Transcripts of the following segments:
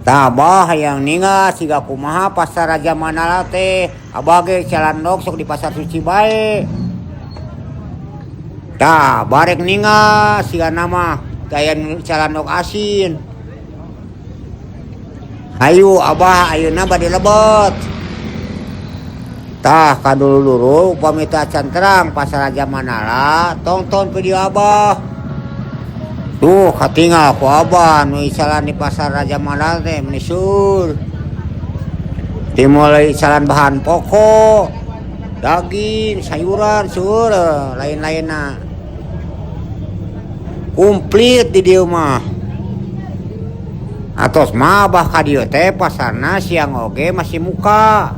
Tah Abah hayang ningal siga kumaha Pasar Raja Mandala teh. Abah ge calandok sok di Pasar Suci bae. Tah barek ningal siga nama aya nu calandok asin. Hayu Abah ayeuna bade lebet. Tah kadulur-dulur upami teu acan terang Pasar Raja Mandala tongton video Abah. Tuh katingal ku Abah nu isalan di Pasar Raja Mandala teh meuni seueur. Dimulai isalan bahan pokok, daging, sayuran, seueur lain-lainna. Komplit di dieu mah. Atos mah Abah ka dieu teh pasarna siang oge masih muka.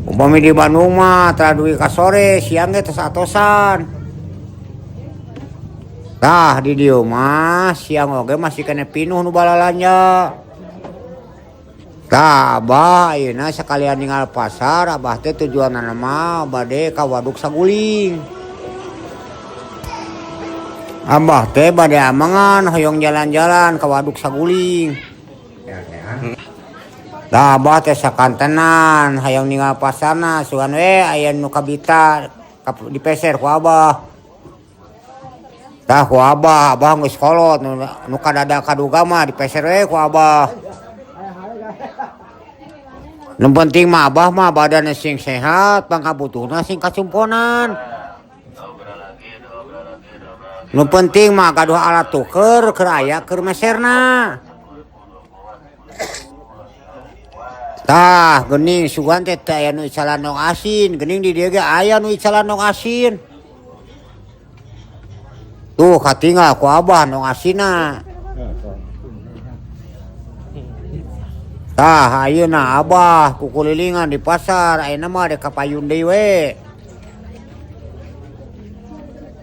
Upami di Bandung mah tara dugi ka sore, siang ge tos atosan. Tah di dieu mah siang oge masih kene pinuh nu balalanja. Tah Abah ayeuna sakalian ningal pasar, Abah teh tujuanna mah bade ka Waduk Saguling. Abah teh bade amangan hoyong jalan-jalan ka Waduk Saguling. Tah Abah teh sakantenan hayang ningal pasarna sugan we aya nu kabita dipeser ku Abah. Tah ku Abah, Abah geus kolot nu kadada kaduga mah dipeser we ku Abah. Nu penting mah Abah mah badanna sing sehat, pangkabutuhna sing kacumponan. Nu penting mah gaduh alat tuker keur aya keur meserna. Tah geuning sugan teh teu aya nu icalan ndog asin, geuning di dieu ge aya nu icalan ndog asin. Tuh katinggal ku Abah ndog asinna. Tah ayeuna Abah kukulilingan di pasar, ayeuna mah rek ka payun deui we.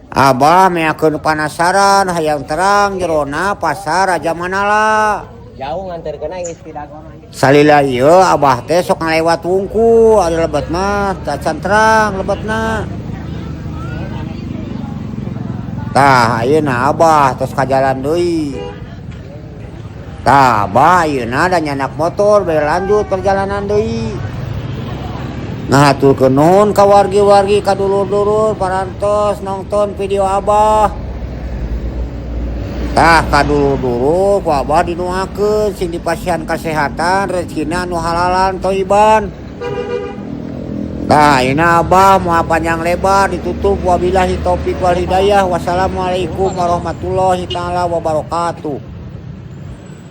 Abah meakeun panasaran hayang terang jerona Pasar Raja Mandala. Jauh nganterkeun aing istri dagang. Salila ieu Abah teh sok ngalewat wungkul, ari lebet mah tacan terang lebetna. Tah ayeuna Abah tos ka jalan deui. Tah Abah ayeuna da nyandak motor bade lanjut perjalanan deui. Ngahaturkeun nuhun ka wargi-wargi ka dulur-dulur parantos nongton video Abah. Tah ka dulur-dulur ku Abah dinuakeun sing dipasihan kasehatan, rezekina anu halalan toiban. Tah ayeuna Abah moal panjang lebar ditutup wabillahi taufik wal hidayah. Wassalamualaikum warahmatullahi taala wabarakatuh.